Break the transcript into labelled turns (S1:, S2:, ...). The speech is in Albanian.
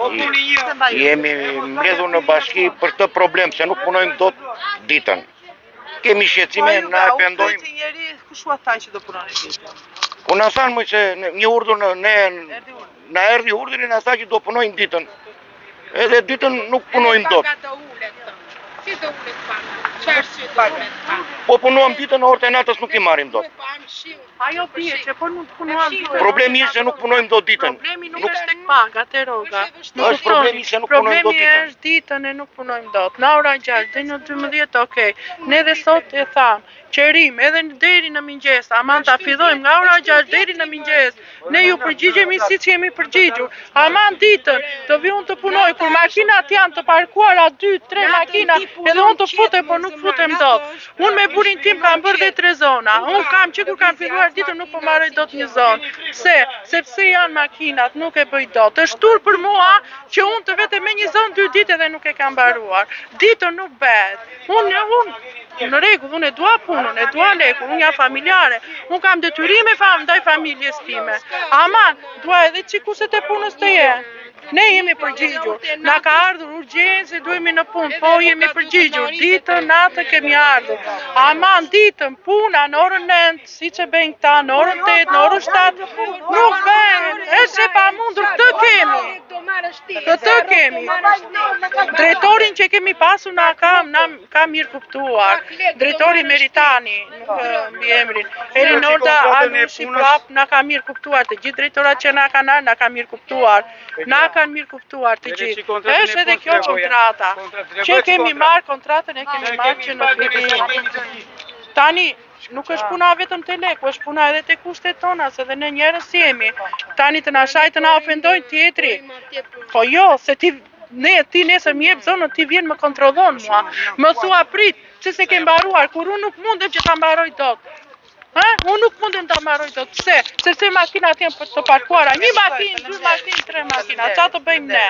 S1: Jemi mbledhur në bashki për këtë problem, se nuk punojmë dot ditën. Kemi shqetësime,
S2: Po,
S1: na e pendojmë.
S2: U njeri, kush ua tha që do punoni ditën?
S1: Po na thanë më se një urdhër në ne
S2: Erdhi urdhri.
S1: na erdhi urdhri na tha që do punojmë ditën. Edhe ditën nuk punojmë dot.
S3: Paga do ulet, thonë. Si do ulet paga? Çfarë arsye do ulet paga?
S1: Po punuam ditën, orët e natës nuk i marrim dot.
S3: Po am shiu.
S2: Ajo bie që po nuk punuam ditën.
S1: Problemi është se nuk punojmë dot ditën.
S2: Problemi nuk
S1: Nuk-
S2: është tek paga, te rroga.
S3: Është
S2: Nuk
S1: Është problemi se nuk punojmë dot
S2: Problemi
S1: ditën.
S2: është ditën e nuk punojmë dot. Në ora 6 deri në 12, okay. Ne dhe sot e tham, që rim edhe në deri në mëngjes, aman ta fillojmë nga ora 6 deri në mëngjes. Ne ju përgjigjemi siç jemi përgjigjur. Aman ditën, të vi unë të punoj kur makinat janë të parkuara 2, 3 makina, edhe unë të futem, por nuk futem dot. Unë me burin tim kam bërë dhe tre zona. Unë kam që kur kam filluar ditën nuk po marroj dot një zonë. Pse? Sepse janë makinat, nuk e bëj dot. Është turp për mua që unë të vetem me një zonë dy ditë edhe nuk e kam mbaruar. Ditën nuk bëhet. Unë unë në rregull, unë e dua punën, e dua lekun, unë jam familjare, unë kam detyrime fam ndaj familjes time. Aman, dua edhe që kushtet e punës të jenë. Ne jemi përgjigjur, na ka ardhur urgjencë, se duhemi në punë, po jemi përgjigjur, ditën, natën kemi ardhur. Aman, ditën, puna në orën 9, siç e bëjnë këta, në orën 8, në orën 7, nuk bëhet, është e pamundur, këtë kemi.
S3: Do marrësh ti.
S2: Këtë kemi. Drejtorin që kemi pasur na ka na ka mirë kuptuar. Drejtori Meritani, nuk e mbi emrin. Elinorda Alushi prap na ka mirë kuptuar të gjithë drejtorat që na kanë ardhur na ka mirë kuptuar. Na kanë mirë kuptuar të gjithë. Është edhe kjo kontrata. Që kemi marrë kontratën e kemi marrë që në fillim. Tani nuk është puna vetëm te leku, është puna edhe te kushtet tona, se dhe ne njerëz jemi. Tani të na shaj të na ofendojnë tjetri. Po jo, se ti ne ti nesër më jep zonën, ti vjen më kontrollon mua. Më thua prit, pse se ke mbaruar, kur unë nuk mundem që ta mbaroj dot. Ha? Unë nuk mundem ta mbaroj dot. Pse? Sepse makinat janë për të parkuara. Një makinë, dy makinë, tre makina. Çfarë të bëjmë ne?